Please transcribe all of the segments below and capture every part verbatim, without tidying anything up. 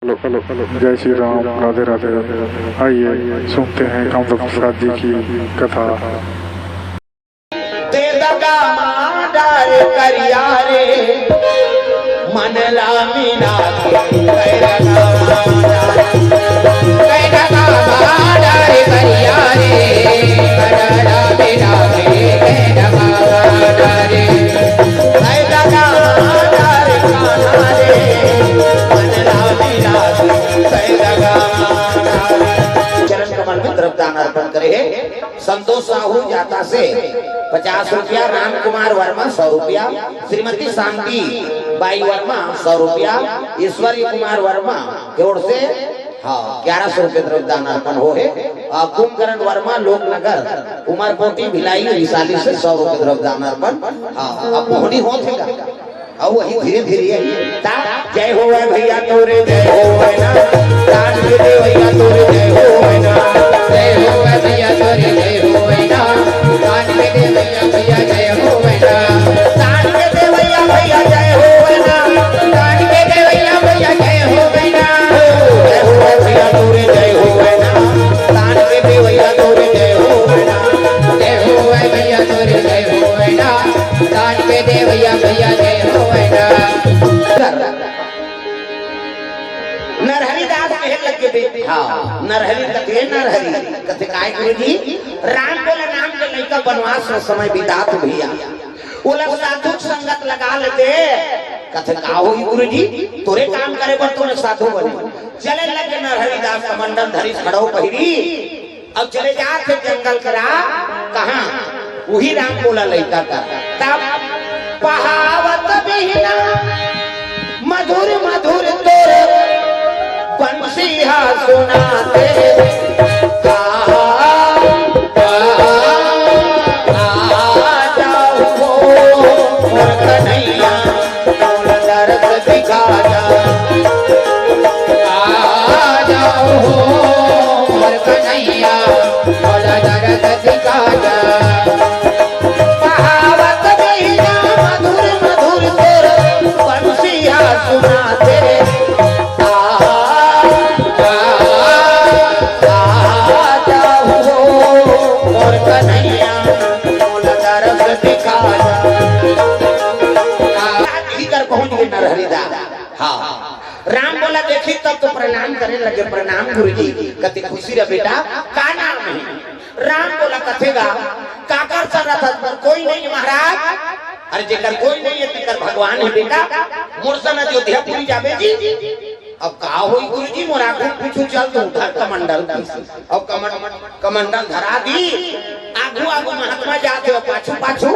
जय श्री राम, राधे राधे। आइए सुनते हैं कामदेव प्रसाद जी की कथा। दे दगा माडर करिया रे, मन ला मिला के। दे दगा माडर, दे दगा माडर करिया रे, मन ला मिला के। दे दगा माडर, दे दगा माडर कान्हा रे, मन ला मिला के। दे दगा माडर। चरण कमल में द्रव्यदान अर्पण करे हे। संतोष साहू जाता से पचास रुपया, राम कुमार वर्मा सौ रुपया, श्रीमती शांति बाई वर्मा सौ रुपया, ईश्वरी कुमार वर्मा के ओर से, हाँ, ग्यारह सौ रुपये द्रव्यदान अर्पण हो हे। आ, कुंभकर्ण वर्मा लोकनगर, उमरपोटी भिलाई रिसाली से सौ रुपये द्रव्यदान अर्पण। हाँ, अब मोहनी होत हे का? अउ वही धीरे धीरे ता। जय होवै भैया तोरे, जय होवै ना। दान के देवैया तोरे, जय होवै ना। जय होवै भैया तोरे, जय होवै ना। दान के देवैया भैया, जय होवै ना। दान के देवैया भैया, जय होवै ना। दान के देवैया भैया, जय होवै ना। जय होवै भैया तोरे, जय होवै ना। दान के देवैया तोरे, जय होवै ना। जय होवै भैया तोरे, जय होवै ना। दान के देवैया भैया, जय होवै ना। नरहरि दास कहे लगे बे, हाँ, नरहरि कथे, नरहरि कथे, "काय गुरुजी?" "राम बोला नाम के लइका बनवास में समय बितात भैया, ओला साधु संगत लगा लेते।" कथे, "का होई गुरुजी, तोरे काम करे बर तो मैं साधु बने।" चले लगे नरहरि दास, कमंडल धरिस, खड़ाऊ पहिरी, अब चले जात हे जंगल करा, कहाँ? उही राम बोला लइका का। तब पहावत बिहना मधुर मधुर तोर बंसिया सुनाथे। आ, आ, आ, आ जाओ मोर कन्हैया, मोला दरस दिखा जा। आ जाओ हो मोर कन्हैया, मोला दरस दिखा जा। पहावत बिहना मधुर मधुर तोर बंसिया सुनाथे। आ, आ, आ जाओ हो मोर कन्हैया, मोला दरस दिखा जा। आ, इधर पहुंच गए नरहरि दास। हाँ, राम बोला देखी तब तो प्रणाम करे लगे, "प्रणाम गुरुजी।" कथे, "खुशी रह बेटा, का नाम है?" राम बोला कथे गा, "काकर सरत हस?" "कोई नहीं महाराज।" "अरे जेकर कोई नहीं है तेकर भगवान है बेटा, मोर सन अयोध्यापुरी जाबे जी।" अब का होई गुरुजी, मोर आगू पीछू चल तो उधर कमंडल की। अब कमंड-, कमंडल धरा दी, आगू आगू महात्मा जात हे, पाछू पाछू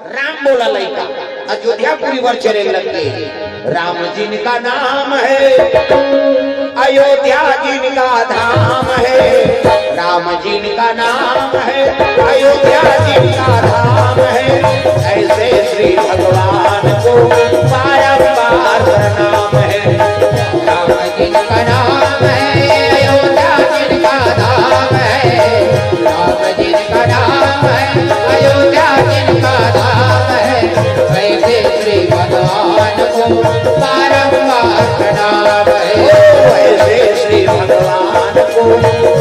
राम बोला लइका। अयोध्यापुरी बर चले लगे। राम जिनका नाम है, अयोध्या जिनका धाम है। राम जिनका नाम है, अयोध्या जिनका धाम है। ऐसे श्री भगवान को बारंबार प्रणाम है। राम जिनका नाम है, अयोध्या जिनका धाम है। राम जिनका नाम है, अयोध्या जिनका धाम है। ऐसे श्री भगवान को बारंबार प्रणाम है। ऐसे श्री भगवान को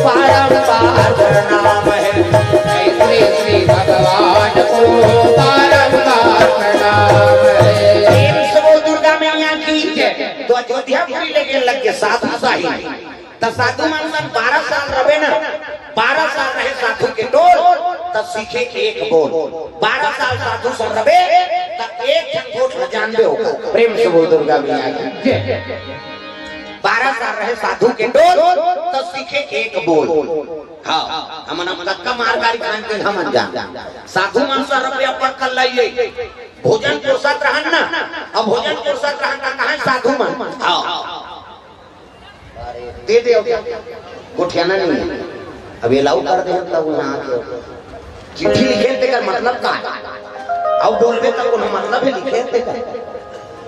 बारंबार प्रणाम है। ऐसे श्री भगवान को बारंबार प्रणाम है। प्रेम से बोल दुर्गा मैया की जय। तो अयोध्यापुरी लेके लग के साधु साहिब। त साधु मन सन बारह साल रबे ना, बारह साल रहे साधु के टोल, त सीखे एक बोल। बारह साल साधु सन रबे, त एक ठन गोठ ल जानबे ओकर। प्रेम से बोल दुर्गा मैया की जय। बारह साल रहे साधु के टोल, त सीखे एक बोल। हाँ, हमन अब कतका मार गारी खान के हमन जान। साधु मन सन रबे अपन कल्ला ये। भोजन पुरसत रहन ना, अब भोजन पुरसत रहन त कहाँ साधु मन। हाँ। दे दे, अब गोठियाना नहीं है। अब allow कर दे, तब यहाँ आके चिट्ठी लिखे तेकर मतलब का है? अब बोलबे तब कोनो मतलब है लिखे तेकर?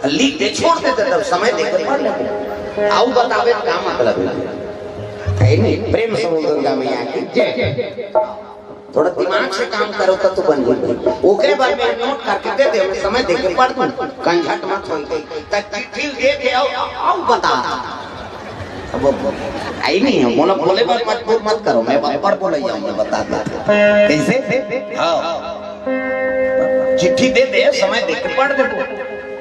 लिख दे, छोड़ दे, तब समय देके पढ़ ले। आऊ बतावे का मतलब है? है नहीं? प्रेम से बोल दुर्गा मैया की जय। थोड़ा दिमाग से काम करो त तो बन जाई। ओकरे बाद में नोट करके दे दे, मैं समय देके पढ़ दूं, कंझट मत होई। त चिट्ठी दे दे, आऊ, आऊ बता। आई नहीं है, मोला बोले बर मजबूर मत करो, मैं बब्बर बोले जाऊँ, मैं बता देता। कैसे? हाँ, चिट्ठी दे दे, समय देख के पढ़ देबो।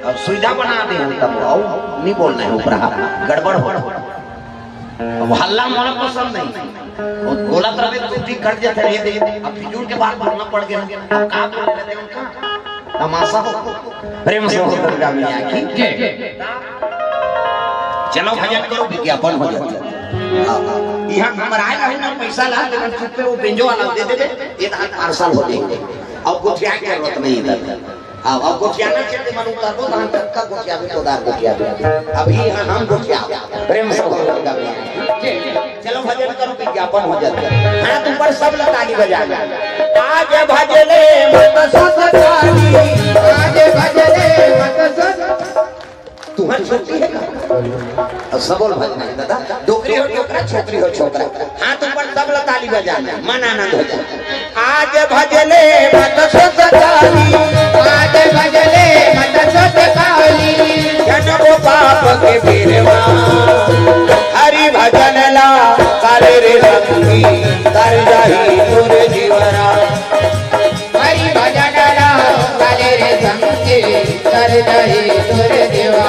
अब सुविधा बना दे हम तब, आओ, नहीं बोलना है ऊपर, हाँ, गड़बड़ हो। अब हल्ला मोला पसंद नहीं, वो बोलत रहे तो ठीक कट जाते रहे दे। अब फिजूल के बात बोलना पड़ गया, अब का बोल रहे थे उनका? तमाशा हो। प्रेम से बोल दुर्गा मैया की। जय। चलो भजन करो, विज्ञापन हो जाए। हाँ, हाँ। यहाँ हमर आए रहे ना, पैसा ला देना, चुप पे वो बेंजो वाला दे देबे, ये तो पार्सल हो जाएंगे। अब गोठिया की जरूरत नहीं है। हाँ, अब गोठियाना चाहिए, मन उतार दो, तो हम सबका गोठिया भी, उधार गोठिया भी। अभी यहाँ हम गोठिया, प्रेम से बोल दुर्गा मैया की। चलो भजन करो, विज्ञापन हो जाता है। हाथ ऊपर, सब लोग ताली बजाना। आज भजले मत सुत काली, आज भजले मत सुत। तुम्हारी छोटी है ना? अब सब बोल भजना है दादा। डोकरी हो डोकरा, छोकरी हो छोकरा। हाथ ऊपर, सब लोग ताली बजाना, मन आनंद हो जाए। आज भजले मत सुत काली, आज भजले मत सुत काली। जनबो पाप के बीरवा, हरि भजन ला काले रे संगी, तर जाही तोर जीवरा। हरि भजन ला काले रे संगी, तर जाही तोर जीवरा।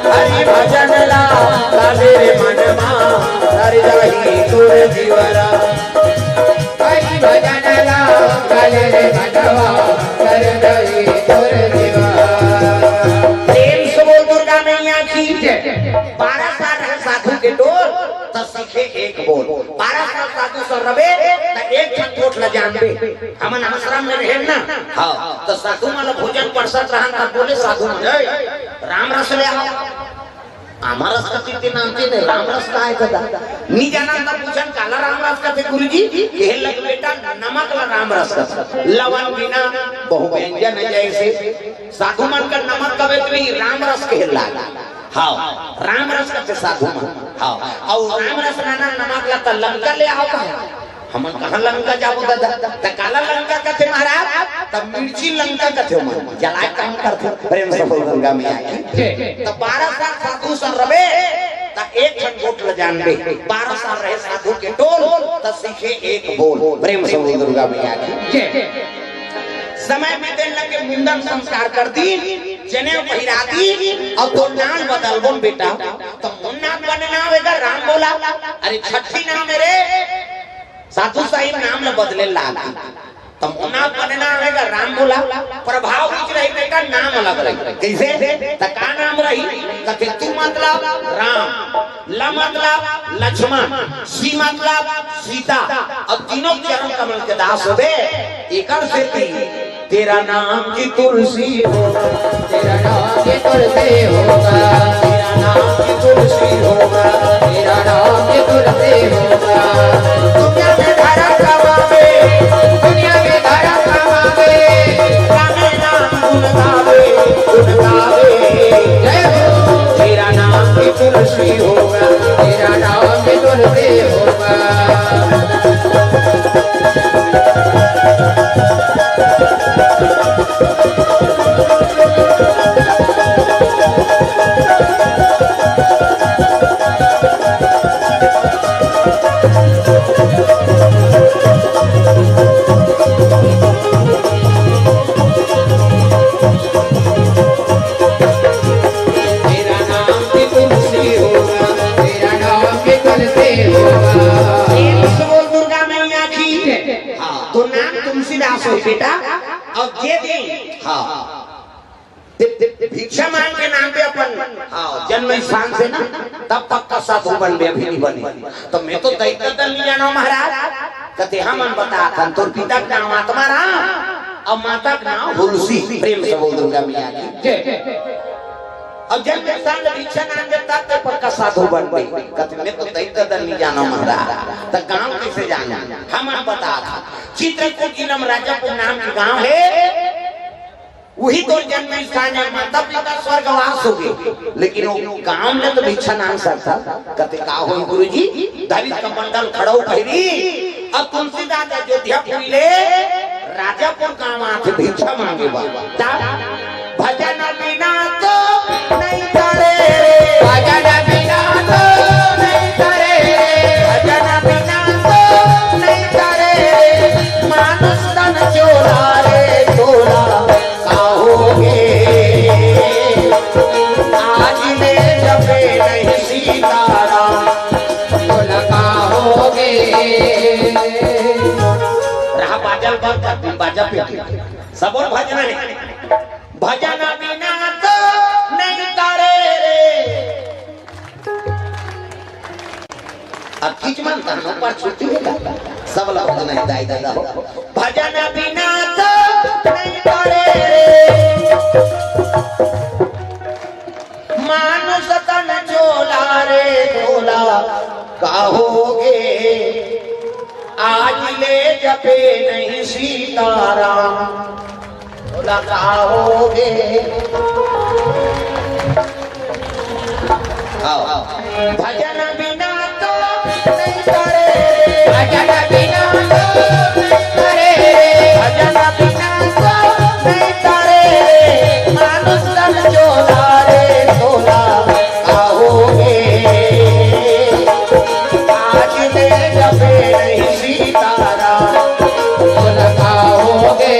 हरि भजन ला काले रे मनवा, तर जाही तोर जीवरा। हरि भजन ला काले रे मनवा, तर जाही तोर जीवरा। प्रेम से बोल दुर्गा मैया की जय। बारह साल रहे साधु के टोल, त सीखे एक बोल। बारह साल साधु संग रबे, त एक ठन गोठ ल जानबे। हमन आश्रम में रहे ना, हाँ, त साधु मन ल भोजन परसत रहन, त बोले साधु मन, "ए, राम रस ले आओ।" आमा रस कथे ते नाम ते नहीं, राम रस का है कदा? नी जाना त पूछन, "काला राम रस कथे गुरुजी?" ये लग बेटा, नमक ला राम रस कथे। लवन बिना बहु व्यंजन जैसे। साधु मन का नमक कबे तो नहीं, राम रस के लाग। हाँ, राम रस कथे साधु मन। हाँ, अउ राम रस नाना नमक ला त लंका ले आओ का? हमन कहाँ लंका जाबो दादा? त काला लंका कथे महाराज, त मिर्ची लंका कथे मन। जलाए काम करथे। प्रेम से बोल दुर्गा मैया की। त बारह साल साधु संग रबे, त एक ठन गोठ ल जानबे। बारह साल रहे साधु के टोल, त सीखे एक बोल। प्रेम से बोल दुर्गा मैया की। जय। समय बीते लगे मुंडन संस्कार कर दीन, जनेऊ पहिरा दीन, अब तो नाम बदलबोन बेटा, त मोर नाम बने नाम एकर राम बोला, अरे छट्ठी नाम हे रे, साधु साहिब नाम ल बदले लाग, त मोर नाम बने नाम एकर राम बोला, प्रभाव कुछ रही बेटा, नाम अलग रही। कैसे? त का नाम रही? कथे तू मतलब राम, ल मतलब लक्ष्मण, सी मतलब सीता। अब तीनों चरण कमल के दास होबे, एकर सेती तेरा नाम की तुलसी होगा, तेरा नाम की तुलसी होगा, तेरा नाम की तुलसी होगा, तेरा नाम की तुलसी होगा। दुनिया में धर्म कमावे, दुनिया में धर्म कमावे, राम नाम गुण गावे, गुण गावे। जय हो। तेरा नाम की तुलसी होगा, तेरा नाम की तुलसी होगा। तेरा नाम की तुलसी होगा, तेरा नाम की तुलसी होगा। प्रेम से बोल दुर्गा मैया की। हाँ, तो नाम तुलसीदास हो बेटा। अब जे दिन, हाँ, भिक्षा मांग के नाम पे अपन, हाँ, जन्म स्थान से ना, तब पक्का साधु बनबे, अभी नहीं बने। त मैं तो दैत्य दल नहीं जानो महाराज, कथे हमन बतात हन, तोर पिता के नाम आत्माराम, अउ माता के नाम हुलसी। प्रेम से बोल दुर्गा मैया की। जय। अब जन्म स्थान ले भिक्षा मांगे तब ते पक्का साधु बनबे, कथे मैं तो दैत्य दल नहीं जानो महाराज, त गांव कैसे जानो? हमन बतात हन, चित्रकूट जिला में राजापुर नाम के गांव हे, उही तोर जन्म स्थान हे, माता पिता स्वर्गवास होगे, लेकिन वो गांव ले तो भिक्षा मांग सकता। कथे का होही गुरुजी, धरिस कमंडल खड़ाऊ पहिरी, अब तुलसीदास अयोध्यापुरी ले राजापुर गांव आथे भिक्षा मांगे बर। ता भजन बिना तो नहीं तरे रे, भजन बिना तो नहीं तरे रे, भजन बिना तो नहीं तरे रे, मानुष तन चोला रे चोला का होगे, आज ले जपे नहीं सीताराम, बोला का होगे। रहा बाजल बंद कर दी, बाजा पे सबो भजन हे। भजन बिना तो नहीं तरे रे। अब किच मन तहनो पर छुट्टी हे का? सब ला भजन हे दाई दादा हो। भजन बिना तो नहीं तरे रे। मानुष तन चोला रे चोला का होगे। आज ले जपे नहीं सीताराम, बोला का होगे। आओ, आओ। भजन बिना तो नहीं तरे रे, भजन बिना तो नहीं तरे रे, भजन बिना तो नहीं तरे रे, मानुष तन चोला रे चोला का होगे। आज ले जपे नहीं सीताराम, बोला का होगे।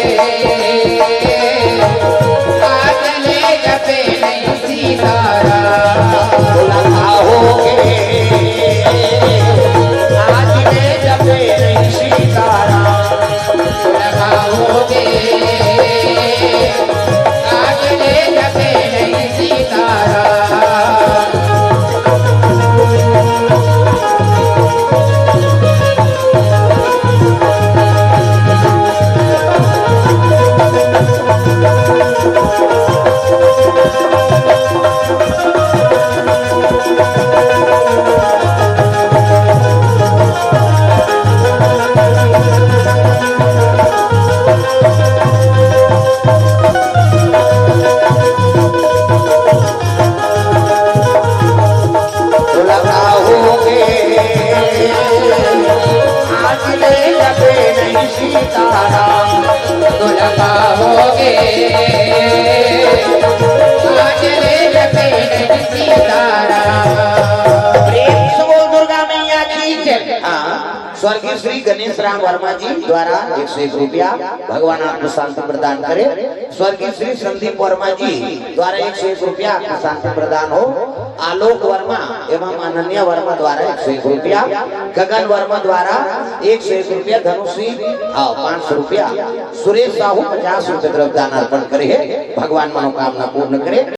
आज ले जपे नहीं सीताराम, बोला का होगे। आज ले जपे नहीं सीताराम, बोला का होगे। आज ले जपे नहीं सीताराम। बोला का होगे। आज ले जपे नहीं सीताराम, बोला का होगे। आज ले जपे नहीं सीताराम। प्रेम से बोल दुर्गा मैया की जय। हाँ, स्वर्गीय श्री गणेश राम वर्मा जी द्वारा एक सौ एक रुपया, भगवान आपको शांति प्रदान करे। स्वर्गीय श्री संदीप वर्मा जी द्वारा एक सौ एक रुपया आपको शांति प्रदान हो। आलोक वर्मा एवं अनन्या वर्मा द्वारा एक सौ एक रुपया, गगन वर्मा द्वारा एक सौ एक रुपया, धनुश्री, आओ, पाँच सौ रुपया, सुरेश साहू पचास रुपया द्रव्य दान अर्पण करे हे। भगवान मनोकामना पूर्ण करे।